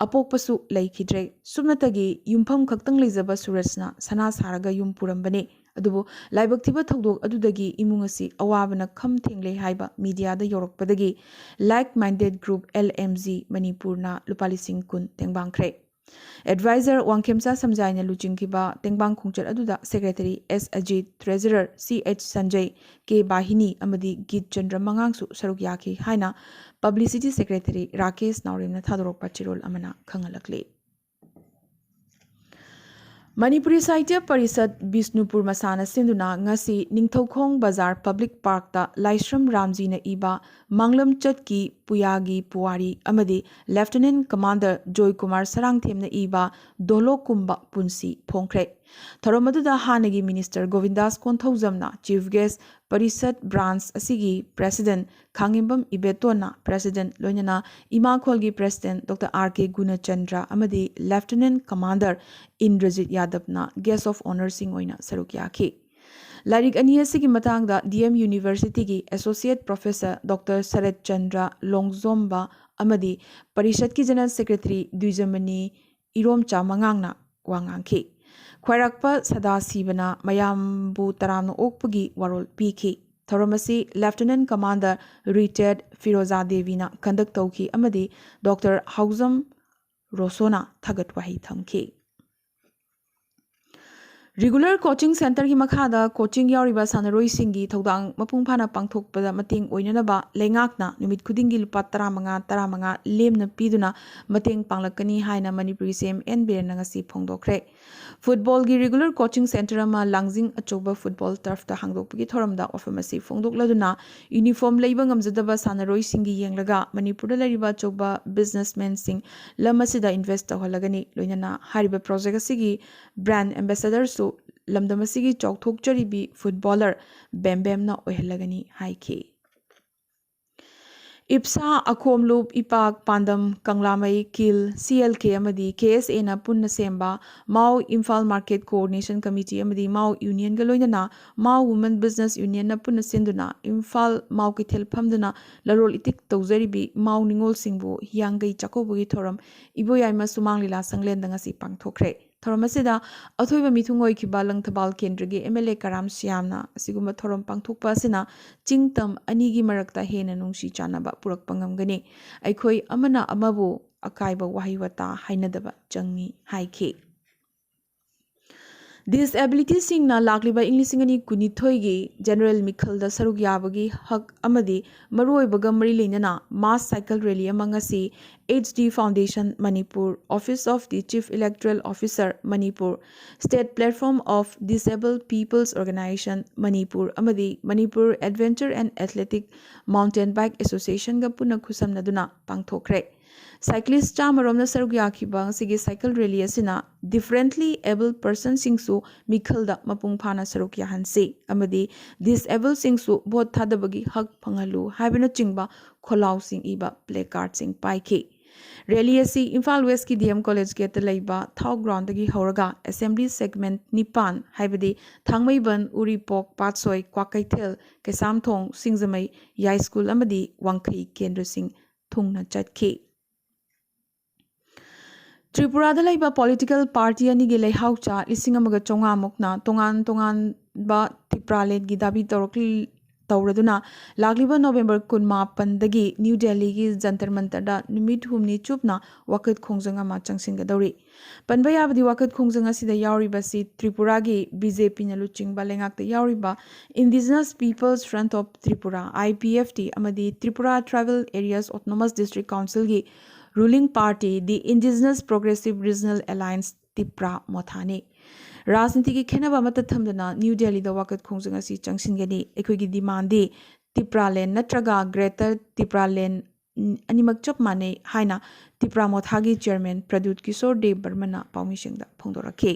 ꯑꯄꯣꯛꯄꯁꯨ ꯂꯩꯈꯤꯗ꯭ꯔꯦ꯫ ꯁꯨꯞꯅꯇꯒꯤ ꯌꯨꯝꯐꯝ ꯈꯛꯇꯪ ꯂꯩꯖꯕ ꯁꯨꯔꯖꯅ ꯁꯅꯥ ꯁꯥꯔꯒ ꯌꯨꯝ ꯄꯨꯔꯝꯕꯅꯤ꯫ ꯑꯗꯨꯕꯨ ꯂꯥꯏꯕꯛ ꯊꯤꯕ ꯊꯧꯗꯣꯛ ꯑꯗꯨꯗꯒꯤ ꯏꯃꯨꯡ ꯑꯁꯤ ꯑꯋꯥꯕꯅ ꯈꯝ ꯊꯦꯡꯂꯦ ꯍꯥꯏꯕ ꯃꯤꯗꯤꯌꯥꯗ ꯌꯧꯔꯛꯄꯗꯒꯤ Like Minded Group, L M G, ꯃꯅꯤꯄꯨꯔꯅ ꯂꯨꯄꯥ ꯂꯤꯁꯤꯡ ꯀꯨꯟ ꯇꯦꯡꯕꯥꯡꯈ꯭ꯔꯦ꯫ ꯑꯦꯗꯚꯥꯏꯖꯔ ꯋꯥꯡꯈꯦꯝꯆꯥ ꯁꯝꯖꯥꯏꯅ ꯂꯨꯆꯤꯡꯈꯤꯕ ꯇꯦꯡꯕꯥꯡ ꯈꯣꯡꯆꯠ ꯑꯗꯨꯗ ꯁꯦꯀ꯭ꯔꯦꯇꯔꯤ ꯑꯦꯁ ꯑꯖꯤꯠ, ꯇ꯭ꯔꯦꯖꯔꯔ ꯁꯤ ꯑꯩꯆ ꯁꯟꯖꯌ, ꯀꯦ ꯕꯥꯍꯤꯅꯤ ꯑꯃꯗꯤ ꯒꯤꯠ ꯆꯟꯗ꯭ꯔ ꯃꯉꯥꯡꯁꯨ ꯁꯔꯨꯛ ꯌꯥꯈꯤ ꯍꯥꯏꯅ ꯄꯕ꯭ꯂꯤꯁꯤꯇꯤ ꯁꯦꯀ꯭ꯔꯦꯇꯔꯤ ꯔꯥꯀꯦꯁ ꯅꯥꯎꯔꯦꯝꯅ ꯊꯥꯗꯣꯔꯛꯄ ꯆꯦꯔꯣꯜ ꯑꯃꯅ ꯈꯪꯍꯜꯂꯛꯂꯤ꯫ ꯃꯅꯤꯄꯨꯔꯤ ꯁꯥꯍꯤꯇ꯭ꯌ ꯄꯔꯤꯁꯠ ꯕꯤꯁꯅꯨꯄꯨꯔ ꯃꯁꯥꯟꯅ ꯁꯤꯟꯗꯨꯅ ꯉꯁꯤ ꯅꯤꯡꯊꯧꯈꯣꯡ ꯕꯖꯥꯔ ꯄꯕ꯭ꯂꯤꯛ ꯄꯥꯔꯛꯇ ꯂꯥꯏꯁ꯭ꯔꯝ ꯔꯥꯝꯖꯤꯅ ꯏꯕ ꯃꯥꯡꯂꯝꯆꯠꯀꯤ ꯄꯨꯌꯥꯒꯤ ꯄꯨꯋꯥꯔꯤ ꯑꯃꯗꯤ ꯂꯦꯐꯇꯤꯅꯦꯟꯠ ꯀꯃꯥꯟꯗꯔ ꯖꯣꯏꯀꯨꯃꯥꯔ ꯁꯔꯥꯡꯊꯦꯝꯅ ꯏꯕ ꯗꯣꯂꯣꯛꯀꯨꯝꯕ ꯄꯨꯟꯁꯤ ꯐꯣꯡꯈ꯭ꯔꯦ꯫ ꯊꯧꯔꯝ ꯑꯗꯨꯗ ꯍꯥꯟꯅꯒꯤ ꯃꯤꯅꯤꯁꯇꯔ ꯒꯣꯕꯤꯟꯗꯥꯁ ꯀꯣꯟꯊꯧꯖꯝꯅ ꯆꯤꯐ ꯒꯦꯁ꯭ꯠ, ꯄꯔꯤꯁꯠ ꯕ꯭ꯔꯥꯟꯆ ꯑꯁꯤꯒꯤ ꯄ꯭ꯔꯦꯁꯤꯗꯦꯟꯠ ꯈꯥꯉꯦꯝꯕꯝ ꯏꯕꯦꯇꯣꯟꯅ ꯄ꯭ꯔꯦꯁꯤꯗꯦꯟꯠ, ꯂꯣꯏꯅꯅ ꯏꯃꯥꯈꯣꯜꯒꯤ president doctor R K Gunachandra ꯑꯃꯗꯤ ꯂꯦꯐꯇꯤꯅꯦꯟꯠ ꯀꯃꯥꯟꯗꯔ ꯏꯟꯗ꯭ꯔꯖꯤꯠ ꯌꯥꯗꯕꯅ ꯒꯦꯁ꯭ꯠ ꯑꯣꯐ ꯑꯣꯅꯔꯁꯤꯡ ꯑꯣꯏꯅ ꯁꯔꯨꯛ ꯌꯥꯈꯤ꯫ ꯂꯥꯏꯔꯤꯛ ꯑꯅꯤ ꯑꯁꯤꯒꯤ ꯃꯇꯥꯡꯗ ꯗꯤ ꯑꯦꯝ ꯌꯨꯅꯤꯚꯔꯁꯤꯇꯤꯒꯤ associate professor doctor Sarat Chandra Longjomba ꯑꯃꯗꯤ ꯄꯔꯤꯁꯠꯀꯤ ꯖꯦꯅꯔꯦꯜ ꯁꯦꯀ꯭ꯔꯦꯇꯔꯤ ꯗ꯭ꯋꯤꯖꯃꯅꯤ ꯏꯔꯣꯝꯆꯥ ꯃꯉꯥꯡꯅ ꯋꯥ ꯉꯥꯡꯈꯤ꯫ ꯈ꯭ꯋꯥꯏꯔꯥꯛꯄ ꯁꯗꯥꯁꯤꯕꯅ ꯃꯌꯥꯝꯕꯨ ꯇꯔꯥꯝꯅ ꯑꯣꯛꯄꯒꯤ ꯋꯥꯔꯣꯜ ꯄꯤꯈꯤ꯫ ꯊꯧꯔꯝ ꯑꯁꯤ ꯂꯦꯐꯇꯤꯅꯦꯟꯠ ꯀꯃꯥꯟꯗꯔ ꯔꯤꯇꯥꯌꯔꯗ ꯐꯤꯔꯣꯖꯥ ꯗꯦꯕꯤꯅ ꯀꯟꯗꯛ ꯇꯧꯈꯤ ꯑꯃꯗꯤ ꯗꯣꯛꯇꯔ ꯍꯥꯎꯖꯝ ꯔꯣꯁꯣꯅ ꯊꯥꯒꯠ ꯋꯥꯍꯩ ꯊꯝꯈꯤ꯫ Regular coaching centreꯒꯤ ꯃꯈꯥꯗ coaching ꯌꯥꯎꯔꯤꯕ ꯁꯥꯟꯅꯔꯣꯏꯁꯤꯡꯒꯤ ꯊꯧꯗꯥꯡ ꯃꯄꯨꯡ ꯐꯥꯅ ꯄꯥꯡꯊꯣꯛꯄꯗ ꯃꯇꯦꯡ ꯑꯣꯏꯅꯅꯕ ꯂꯩꯉꯥꯛꯅ ꯅꯨꯃꯤꯠ ꯈꯨꯗꯤꯡꯒꯤ ꯂꯨꯄꯥ ꯇꯔꯥꯃꯉꯥ, ꯇꯔꯥꯃꯉꯥ ꯂꯦꯝꯅ ꯄꯤꯗꯨꯅ ꯃꯇꯦꯡ ꯄꯥꯡꯂꯛꯀꯅꯤ ꯍꯥꯏꯅ ꯃꯅꯤꯄꯨꯔꯒꯤ ꯁꯤ ꯑꯦꯝ ꯑꯦꯟ ꯕꯤꯔꯦꯟꯅ ꯉꯁꯤ ꯐꯣꯡꯗꯣꯛꯈ꯭ꯔꯦ꯫ Footballꯒꯤ regular coaching centre ꯑꯃ ꯂꯥꯡꯖꯤꯡ ꯑꯆꯧꯕ football turfꯇ ꯍꯥꯡꯗꯣꯛꯄꯒꯤ ꯊꯧꯔꯝꯗ ꯋꯥꯐꯝ ꯑꯁꯤ ꯐꯣꯡꯗꯣꯛꯂꯗꯨꯅ, uniform ꯂꯩꯕ ꯉꯝꯖꯗꯕ ꯁꯥꯟꯅꯔꯣꯏꯁꯤꯡꯒꯤ ꯌꯦꯡꯂꯒ ꯃꯅꯤꯄꯨꯔꯗ ꯂꯩꯔꯤꯕ ꯑꯆꯧꯕ businessmanꯁꯤꯡ ꯂꯝ ꯑꯁꯤꯗ invest ꯇꯧꯍꯜꯂꯒꯅꯤ꯫ ꯂꯣꯏꯅꯅ ꯍꯥꯏꯔꯤꯕ project ꯑꯁꯤꯒꯤ brand ambassadorꯁꯨ ꯂꯝꯗꯝ ꯑꯁꯤꯒꯤ ꯆꯥꯎꯊꯣꯛꯆꯔꯤꯕꯤ footballer ꯕꯦꯝꯕꯦꯝꯅ ꯑꯣꯏꯍꯜꯂꯒꯅꯤ ꯍꯥꯏꯈꯤ꯫ ꯏꯞꯁꯥ, ꯑꯈꯣꯝꯂꯨꯞ, ꯏꯄꯥꯛ, ꯄꯥꯟꯗꯝ, ꯀꯪꯂꯥꯃꯩ, ꯀꯤꯜ, ꯁꯤ ꯑꯦꯜ ꯀꯦ ꯑꯃꯗꯤ ꯀꯦ ꯑꯦꯁ ꯑꯦꯅ ꯄꯨꯟꯅ ꯁꯦꯝꯕ ꯃꯥꯎ ꯏꯝꯐꯥꯜ Market Coordination Committee ꯑꯃꯗꯤ ꯃꯥꯎ Unionꯒ ꯂꯣꯏꯅꯅ ꯃꯥꯎ Women Business Unionꯅ ꯄꯨꯟꯅ ꯁꯤꯟꯗꯨꯅ ꯏꯝꯐꯥꯜ ꯃꯥꯎ ꯀꯩꯊꯦꯜ ꯐꯝꯗꯨꯅ ꯂꯂꯣꯜ ꯏꯇꯤꯛ ꯇꯧꯖꯔꯤꯕꯤ ꯃꯥꯎ ꯅꯤꯉꯣꯜꯁꯤꯡꯕꯨ ꯍꯤꯌꯥꯡꯒꯩ ꯆꯥꯛꯀꯧꯕꯒꯤ ꯊꯧꯔꯝ ꯏꯕꯣꯌꯥꯏꯃ ꯁꯨꯃꯥꯡ ꯂꯤꯂꯥ ꯁꯪꯂꯦꯟꯗ ꯉꯁꯤ ꯄꯥꯡꯊꯣꯛꯈ꯭ꯔꯦ꯫ ꯊꯧꯔꯝ ꯑꯁꯤꯗ ꯑꯊꯣꯏꯕ ꯃꯤꯊꯨꯡ ꯑꯣꯏꯈꯤꯕ ꯂꯪꯊꯕꯥꯜ ꯀꯦꯟꯗ꯭ꯔꯒꯤ ꯑꯦꯝ ꯑꯦꯜ ꯑꯦ ꯀꯔꯥꯝ ꯁ꯭ꯌꯥꯝꯅ ꯑꯁꯤꯒꯨꯝꯕ ꯊꯧꯔꯝ ꯄꯥꯡꯊꯣꯛꯄ ꯑꯁꯤꯅ ꯆꯤꯡ ꯇꯝ ꯑꯅꯤꯒꯤ ꯃꯔꯛꯇ ꯍꯦꯟꯅ ꯅꯨꯡꯁꯤ ꯆꯥꯟꯅꯕ ꯄꯨꯔꯛꯄ ꯉꯝꯒꯅꯤ꯫ ꯑꯩꯈꯣꯏ ꯑꯃꯅ ꯑꯃꯕꯨ ꯑꯀꯥꯏꯕ ꯋꯥꯍꯩ ꯋꯥꯇꯥ ꯍꯥꯏꯅꯗꯕ ꯆꯪꯏ ꯍꯥꯏꯈꯤ꯫ Disabilityꯁꯤꯡꯅ ꯂꯥꯛꯂꯤꯕ ꯏꯪ ꯂꯤꯁꯤꯡ ꯑꯅꯤ ꯀꯨꯟꯅꯤꯊꯣꯏꯒꯤ general ꯃꯤꯈꯜꯗ ꯁꯔꯨꯛ ꯌꯥꯕꯒꯤ ꯍꯛ ꯑꯃꯗꯤ ꯃꯔꯨꯑꯣꯏꯕꯒ ꯃꯔꯤ ꯂꯩꯅꯅ mass cycle rally ꯑꯃ ꯉꯁꯤ H D Foundation Manipur, Office of the Chief Electoral Officer Manipur, State Platform of Disabled People's Organization Manipur ꯑꯃꯗꯤ Manipur Adventure and Athletic Mountain Bike Associationꯒ ꯄꯨꯟꯅ ꯈꯨꯠꯁꯝꯅꯗꯨꯅ ꯄꯥꯡꯊꯣꯛꯈ꯭ꯔꯦ꯫ Cyclist ꯆꯥꯝꯃꯔꯣꯝꯅ ꯁꯔꯨꯛ ꯌꯥꯈꯤꯕ ꯉꯁꯤꯒꯤ cycle rally ꯑꯁꯤꯅ differently abled personꯁꯤꯡꯁꯨ ꯃꯤꯈꯜꯗ ꯃꯄꯨꯡ ꯐꯥꯅ ꯁꯔꯨꯛ ꯌꯥꯍꯟꯁꯤ ꯑꯃꯗꯤ disabledꯁꯤꯡꯁꯨ vote ꯊꯥꯗꯕꯒꯤ ꯍꯛ ꯐꯪꯍꯜꯂꯨ ꯍꯥꯏꯕꯅꯆꯤꯡꯕ ꯈꯣꯜꯂꯥꯎꯁꯤꯡ ꯏꯕ placardꯁꯤꯡ ꯄꯥꯏꯈꯤ꯫ Rally ꯑꯁꯤ ꯏꯝꯐꯥꯜ Westꯀꯤ D M College gateꯇ ꯂꯩꯕ ꯊꯥꯎ groundꯗꯒꯤ ꯍꯧꯔꯒ Assembly segment ꯅꯤꯄꯥꯟ, ꯍꯥꯏꯕꯗꯤ ꯊꯥꯡꯃꯩꯕꯟ, ꯎꯔꯤꯄꯣꯛ, ꯄꯥꯠꯁꯣꯏ, ꯀ꯭ꯋꯥꯀꯩꯊꯦꯜ, ꯀꯩꯁꯥꯝꯊꯣꯡ, ꯁꯤꯡꯖꯃꯩ, ꯌꯥꯏꯁ꯭ꯀꯨꯜ ꯑꯃꯗꯤ ꯋꯥꯡꯈꯩ ꯀꯦꯟꯗ꯭ꯔꯁꯤꯡ ꯊꯨꯡꯅ ꯆꯠꯈꯤ꯫ ꯇ꯭ꯔꯤꯄꯨꯔꯥꯗ ꯂꯩꯕ political party ꯑꯅꯤꯒꯤ ꯂꯩꯍꯥꯎꯆꯥ ꯂꯤꯁꯤꯡ ꯑꯃꯒ ꯆꯥꯝꯃꯉꯥ ꯃꯨꯛꯅ ꯇꯣꯉꯥꯟ ꯇꯣꯉꯥꯟꯕ ꯇꯤꯄ꯭ꯔꯥꯂꯦꯟꯒꯤ ꯗꯥꯕꯤ ꯇꯧꯔꯛꯂꯤ-, ꯇꯧꯔꯗꯨꯅ ꯂꯥꯛꯂꯤꯕ ꯅꯣꯕꯦꯝꯕꯔ ꯀꯨꯟꯃꯥꯄꯟꯗꯒꯤ ꯅ꯭ꯌꯨ ꯗꯦꯜꯂꯤꯒꯤ ꯖꯟꯇꯔ ꯃꯟꯇꯔꯗ ꯅꯨꯃꯤꯠ ꯍꯨꯝꯅꯤ ꯆꯨꯞꯅ ꯋꯥꯀꯠ ꯈꯣꯡꯖꯪ ꯑꯃ ꯆꯪꯁꯤꯟꯒꯗꯧꯔꯤ꯫ ꯄꯟꯕ ꯌꯥꯕꯗꯤ, ꯋꯥꯀꯠ ꯈꯣꯡꯖꯪ ꯑꯁꯤꯗ ꯌꯥꯎꯔꯤꯕꯁꯤ ꯇ꯭ꯔꯤꯄꯨꯔꯥꯒꯤ ꯕꯤ ꯖꯦ ꯄꯤꯅ ꯂꯨꯆꯤꯡꯕ ꯂꯩꯉꯥꯛꯇ ꯌꯥꯎꯔꯤꯕ Indigenous People's Front of Tripura, I P F T, ꯑꯃꯗꯤ Tripura Tribal Areas Autonomous District Councilꯒꯤ ruling party, the Indigenous Progressive Regional Alliance, ꯇꯤꯄ꯭ꯔꯥ ꯃꯣꯊꯥꯅꯤ꯫ ꯔꯥꯖꯅꯤꯇꯤꯒꯤ ꯈꯦꯠꯅꯕ ꯑꯃꯠꯇ ꯊꯝꯗꯅ ꯅ꯭ꯌꯨ ꯗꯦꯜꯂꯤꯗ ꯋꯥꯀꯠ ꯈꯣꯡꯖꯪ ꯑꯁꯤ ꯆꯪꯁꯤꯟꯒꯅꯤ꯫ ꯑꯩꯈꯣꯏꯒꯤ ꯗꯤꯃꯥꯟꯗꯤ ꯇꯤꯄ꯭ꯔꯥꯂꯦꯟ ꯅꯠꯇ꯭ꯔꯒ ꯒ꯭ꯔꯦꯇꯔ ꯇꯤꯄ꯭ꯔꯥꯂꯦꯟ ꯑꯅꯤꯃꯛ ꯆꯞ ꯃꯥꯟꯅꯩ ꯍꯥꯏꯅ ꯇꯤꯄ꯭ꯔꯥ ꯃꯣꯊꯥꯒꯤ ꯆꯤꯌꯔꯃꯦꯟ ꯄ꯭ꯔꯗꯨꯠ ꯀꯤꯁꯣꯔ ꯗꯦꯕ ꯕꯔꯃꯅ ꯄꯥꯎꯃꯤꯁꯤꯡꯗ ꯐꯣꯡꯗꯣꯔꯛꯈꯤ꯫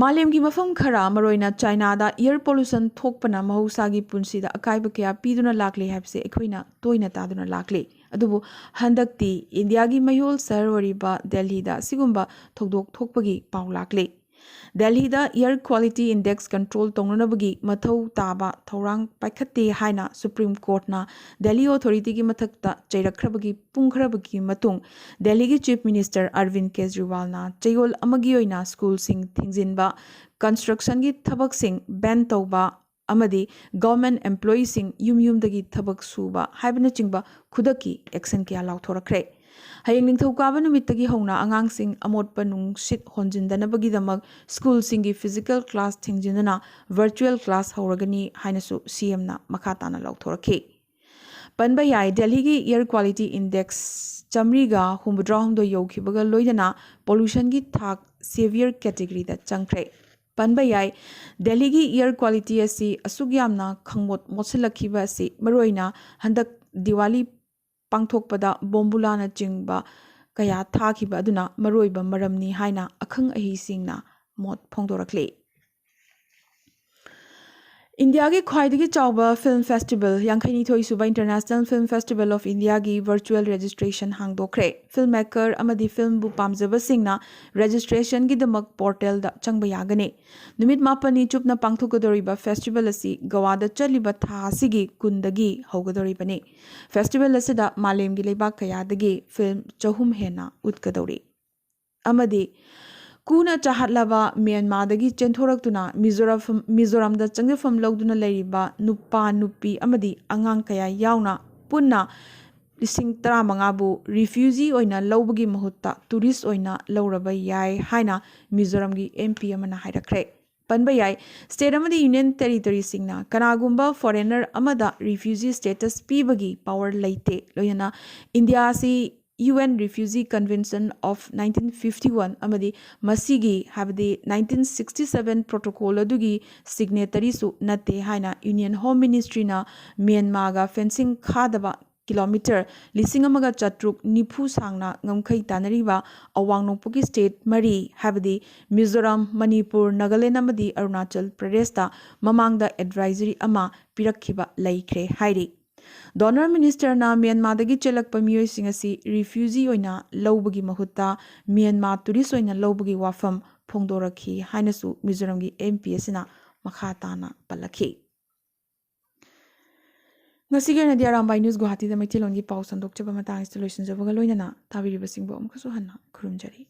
ꯃꯥꯂꯦꯝꯒꯤ ꯃꯐꯝ ꯈꯔ, ꯃꯔꯨꯑꯣꯏꯅ ꯆꯥꯏꯅꯥꯗ air pollution ꯊꯣꯛꯄꯅ ꯃꯍꯧꯁꯥꯒꯤ ꯄꯨꯟꯁꯤꯗ ꯑꯀꯥꯏꯕ ꯀꯌꯥ ꯄꯤꯗꯨꯅ ꯂꯥꯛꯂꯤ ꯍꯥꯏꯕꯁꯤ ꯑꯩꯈꯣꯏꯅ ꯇꯣꯏꯅ ꯇꯥꯗꯨꯅ ꯂꯥꯛꯂꯤ꯫ ꯑꯗꯨꯕꯨ ꯍꯟꯗꯛꯇꯤ ꯏꯟꯗꯤꯌꯥꯒꯤ ꯃꯌꯣꯜ ꯁꯍꯔ ꯑꯣꯏꯔꯤꯕ ꯗꯦꯜꯍꯤꯗ ꯑꯁꯤꯒꯨꯝꯕ ꯊꯧꯗꯣꯛ ꯊꯣꯛꯄꯒꯤ ꯄꯥꯎ ꯂꯥꯛꯂꯤ꯫ ꯗꯦꯜꯍꯤꯗ air quality index control ꯇꯧꯅꯅꯕꯒꯤ ꯃꯊꯧ ꯇꯥꯕ ꯊꯧꯔꯥꯡ ꯄꯥꯏꯈꯠꯇꯦ ꯍꯥꯏꯅ ꯁꯨꯄ꯭ꯔꯤꯝ ꯀꯣꯔꯠꯅ ꯗꯦꯜꯍꯤ ꯑꯣꯊꯣꯔꯤꯇꯤꯒꯤ ꯃꯊꯛꯇ ꯆꯩꯔꯛꯈ꯭ꯔꯕꯒꯤ ꯄꯨꯡ ꯈꯔꯕꯨꯒꯤ ꯃꯇꯨꯡ ꯗꯦꯜꯍꯤꯒꯤ ꯆꯤꯐ ꯃꯤꯅꯤꯁꯇꯔ ꯑꯔꯕꯤꯟ ꯀꯦꯖ꯭ꯔꯤꯋꯥꯜꯅ ꯆꯌꯣꯜ ꯑꯃꯒꯤ ꯑꯣꯏꯅ ꯁ꯭ꯀꯨꯜꯁꯤꯡ ꯊꯤꯡꯖꯤꯟꯕ, ꯀꯟꯁꯇ꯭ꯔꯛꯁꯟꯒꯤ ꯊꯕꯛꯁꯤꯡ ꯕꯦꯟ ꯇꯧꯕ ꯑꯃꯗꯤ ꯒꯚꯔꯟꯃꯦꯟꯠ ꯑꯦꯝꯄ꯭ꯂꯣꯌꯤꯁꯤꯡ ꯌꯨꯝ ꯌꯨꯝꯗꯒꯤ ꯊꯕꯛ ꯁꯨꯕ ꯍꯥꯏꯕꯅꯆꯤꯡꯕ ꯈꯨꯗꯛꯀꯤ ꯑꯦꯛꯁꯟ ꯀꯌꯥ ꯂꯥꯎꯊꯣꯔꯛꯈ꯭ꯔꯦ꯫ ꯍꯌꯦꯡ ꯅꯤꯡꯊꯧꯀꯥꯕ ꯅꯨꯃꯤꯠꯇꯒꯤ ꯍꯧꯅ ꯑꯉꯥꯡꯁꯤꯡ ꯑꯃꯣꯠꯄ ꯅꯨꯡꯁꯤꯠ ꯍꯣꯟꯖꯤꯟꯗꯅꯕꯒꯤꯗꯃꯛ ꯁ꯭ꯀꯨꯜꯁꯤꯡꯒꯤ ꯐꯤꯖꯤꯀꯦꯜ ꯀ꯭ꯂꯥꯁ ꯊꯤꯡꯖꯤꯟꯗꯨꯅ ꯚꯔꯆꯨꯋꯦꯜ ꯀ꯭ꯂꯥꯁ ꯍꯧꯔꯒꯅꯤ ꯍꯥꯏꯅꯁꯨ ꯁꯤ ꯑꯦꯝꯅ ꯃꯈꯥ ꯇꯥꯅ ꯂꯥꯎꯊꯣꯔꯛꯈꯤ꯫ ꯄꯟꯕ ꯌꯥꯏ, ꯗꯦꯜꯍꯤꯒꯤ air quality index ꯆꯥꯃꯔꯤꯒ ꯍꯨꯝꯐꯨꯇꯔꯥꯍꯨꯝꯗꯣꯏ ꯌꯧꯈꯤꯕꯒ ꯂꯣꯏꯅꯅ pollutionꯒꯤ ꯊꯥꯛ severe categoryꯗ ꯆꯪꯈ꯭ꯔꯦ꯫ ꯄꯟꯕ ꯌꯥꯏ, ꯗꯦꯜꯍꯤꯒꯤ air quality ꯑꯁꯤ ꯑꯁꯨꯛ ꯌꯥꯝꯅ ꯈꯪꯃꯣꯠ ꯃꯣꯠꯁꯤꯜꯂꯛꯈꯤꯕ ꯑꯁꯤ ꯃꯔꯨꯑꯣꯏꯅ ꯍꯟꯗꯛ ꯗꯤꯋꯥꯂꯤ ꯄꯥꯡꯊꯣꯛꯄꯗ ꯕꯣꯝꯕꯨꯂꯥꯅꯆꯤꯡꯕ ꯀꯌꯥ ꯊꯥꯈꯤꯕ ꯑꯗꯨꯅ ꯃꯔꯨꯑꯣꯏꯕ ꯃꯔꯝꯅꯤ ꯍꯥꯏꯅ ꯑꯈꯪ ꯑꯍꯩꯁꯤꯡꯅ ꯃꯣꯠ ꯐꯣꯡꯗꯣꯔꯛꯂꯤ꯫ ꯏꯟꯗꯤꯌꯥꯒꯤ ꯈ꯭ꯋꯥꯏꯗꯒꯤ ꯆꯥꯎꯕ film festival, ꯌꯥꯡꯈꯩꯅꯤꯊꯣꯏ ꯁꯨꯕ International Film Festival of Indiaꯒꯤ virtual registration ꯍꯥꯡꯗꯣꯛꯈ꯭ꯔꯦ꯫ Film maker ꯑꯃꯗꯤ filmꯕꯨ ꯄꯥꯝꯖꯕꯁꯤꯡꯅ registrationꯒꯤꯗꯃꯛ portalꯗ ꯆꯪꯕ ꯌꯥꯒꯅꯤ꯫ ꯅꯨꯃꯤꯠ ꯃꯥꯄꯟꯅꯤ ꯆꯨꯞꯅ ꯄꯥꯡꯊꯣꯛꯀꯗꯧꯔꯤꯕ festival ꯑꯁꯤ ꯒꯣꯋꯥꯗ ꯆꯠꯂꯤꯕ ꯊꯥ ꯑꯁꯤꯒꯤ ꯀꯨꯟꯗꯒꯤ ꯍꯧꯒꯗꯧꯔꯤꯕꯅꯤ꯫ Festival ꯑꯁꯤꯗ ꯃꯥꯂꯦꯝꯒꯤ ꯂꯩꯕꯥꯛ ꯀꯌꯥꯗꯒꯤ film ꯆꯍꯨꯝ ꯍꯦꯟꯅ ꯎꯠꯀꯗꯧꯔꯤ꯫ ꯑꯃꯗꯤ ꯀꯨꯅ ꯆꯥꯍꯠꯂꯕ ꯃ꯭ꯌꯥꯟꯃꯥꯔꯗꯒꯤ ꯆꯦꯟꯊꯣꯔꯛꯇꯨꯅ ꯃꯤꯖꯣꯔꯥꯐꯝ- ꯃꯤꯖꯣꯔꯥꯝꯗ ꯆꯪꯖꯐꯝ ꯂꯧꯗꯨꯅ ꯂꯩꯔꯤꯕ ꯅꯨꯄꯥ, ꯅꯨꯄꯤ ꯑꯃꯗꯤ ꯑꯉꯥꯡ ꯀꯌꯥ ꯌꯥꯎꯅ ꯄꯨꯟꯅ ꯂꯤꯁꯤꯡ ꯇꯔꯥꯃꯉꯥꯕꯨ ꯔꯤꯐ꯭ꯌꯨꯖꯤ ꯑꯣꯏꯅ ꯂꯧꯕꯒꯤ ꯃꯍꯨꯠꯇ ꯇꯨꯔꯤꯁ ꯑꯣꯏꯅ ꯂꯧꯔꯕ ꯌꯥꯏ ꯍꯥꯏꯅ ꯃꯤꯖꯣꯔꯥꯝꯒꯤ ꯑꯦꯝ ꯄꯤ ꯑꯃꯅ ꯍꯥꯏꯔꯛꯈ꯭ꯔꯦ꯫ ꯄꯟꯕ ꯌꯥꯏ, ꯁ꯭ꯇꯦꯠ ꯑꯃꯗꯤ ꯌꯨꯅꯤꯌꯟ ꯇꯦꯔꯤꯇꯣꯔꯤꯁꯤꯡꯅ ꯀꯅꯥꯒꯨꯝꯕ ꯐꯣꯔꯦꯅꯔ ꯑꯃꯗ ꯔꯤꯐ꯭ꯌꯨꯖꯤ ꯁ꯭ꯇꯦꯇꯁ ꯄꯤꯕꯒꯤ ꯄꯥꯋꯔ ꯂꯩꯇꯦ꯫ ꯂꯣꯏꯅꯅ ꯏꯟꯗꯤꯌꯥ ꯑꯁꯤ U N Refugee Convention of nineteen fifty one ꯑꯃꯗꯤ ꯃꯁꯤꯒꯤ, ꯍꯥꯏꯕꯗꯤ nineteen sixty seven protocol ꯑꯗꯨꯒꯤ ꯁꯤꯒꯅꯦꯇꯔꯤꯁꯨ ꯅꯠꯇꯦ ꯍꯥꯏꯅ ꯌꯨꯅꯤꯌꯟ ꯍꯣꯝ ꯃꯤꯅꯤꯁꯇ꯭ꯔꯤꯅ ꯃ꯭ꯌꯥꯟꯃꯥꯔꯒ ꯐꯦꯟꯁꯤꯡ ꯈꯥꯗꯕ ꯀꯤꯂꯣꯃꯤꯇꯔ ꯂꯤꯁꯤꯡ ꯑꯃꯒ ꯆꯥꯇ꯭ꯔꯨꯛ ꯅꯤꯐꯨ ꯁꯥꯡꯅ ꯉꯝꯈꯩ ꯇꯥꯟꯅꯔꯤꯕ ꯑꯋꯥꯡ ꯅꯣꯡꯄꯣꯛꯀꯤ ꯁ꯭ꯇꯦꯠ ꯃꯔꯤ, ꯍꯥꯏꯕꯗꯤ ꯃꯤꯖꯣꯔꯥꯝ, ꯃꯅꯤꯄꯨꯔ, ꯅꯥꯒꯥꯂꯦꯟ ꯑꯃꯗꯤ ꯑꯔꯨꯅꯥꯆꯜ ꯄ꯭ꯔꯗꯦꯁꯇ ꯃꯃꯥꯡꯗ ꯑꯦꯗꯚꯥꯏꯖꯔꯤ ꯑꯃ ꯄꯤꯔꯛꯈꯤꯕ ꯂꯩꯈ꯭ꯔꯦ ꯍꯥꯏꯔꯤ꯫ ꯗꯣꯅꯔ ꯃꯤꯅꯤꯁꯇꯔꯅ ꯃ꯭ꯌꯥꯟꯃꯥꯔꯗꯒꯤ ꯆꯦꯜꯂꯛꯄ ꯃꯤꯑꯣꯏꯁꯤꯡ ꯑꯁꯤ ꯔꯤꯐ꯭ꯌꯨꯖꯤ ꯑꯣꯏꯅ ꯂꯧꯕꯒꯤ ꯃꯍꯨꯠꯇ ꯃ꯭ꯌꯥꯟꯃꯥꯔ ꯇꯨꯔꯤꯁ ꯑꯣꯏꯅ ꯂꯧꯕꯒꯤ ꯋꯥꯐꯝ ꯐꯣꯡꯗꯣꯔꯛꯈꯤ ꯍꯥꯏꯅꯁꯨ ꯃꯤꯖꯣꯔꯥꯝꯒꯤ ꯑꯦꯝ ꯄꯤ ꯑꯁꯤꯅ ꯃꯈꯥ ꯇꯥꯅ ꯄꯜꯂꯛꯈꯤ꯫ ꯉꯁꯤꯒꯤ ꯑꯣꯏꯅꯗꯤ ꯑꯔꯥꯝꯕꯥꯏ ꯅ꯭ꯌꯨꯁ ꯒꯨꯋꯥꯍꯥꯇꯤꯗ ꯃꯩꯇꯩꯂꯣꯟꯒꯤ ꯄꯥꯎ ꯁꯟꯗꯣꯛꯆꯕ ꯃꯇꯥꯡ ꯑꯁꯤꯗ ꯂꯣꯏꯁꯤꯟꯖꯕꯒ ꯂꯣꯏꯅꯅ ꯇꯥꯕꯤꯔꯤꯕꯁꯤꯡꯕꯨ ꯑꯃꯨꯛꯀꯁꯨ ꯍꯟꯅ ꯈꯨꯔꯨꯝꯖꯔꯤ꯫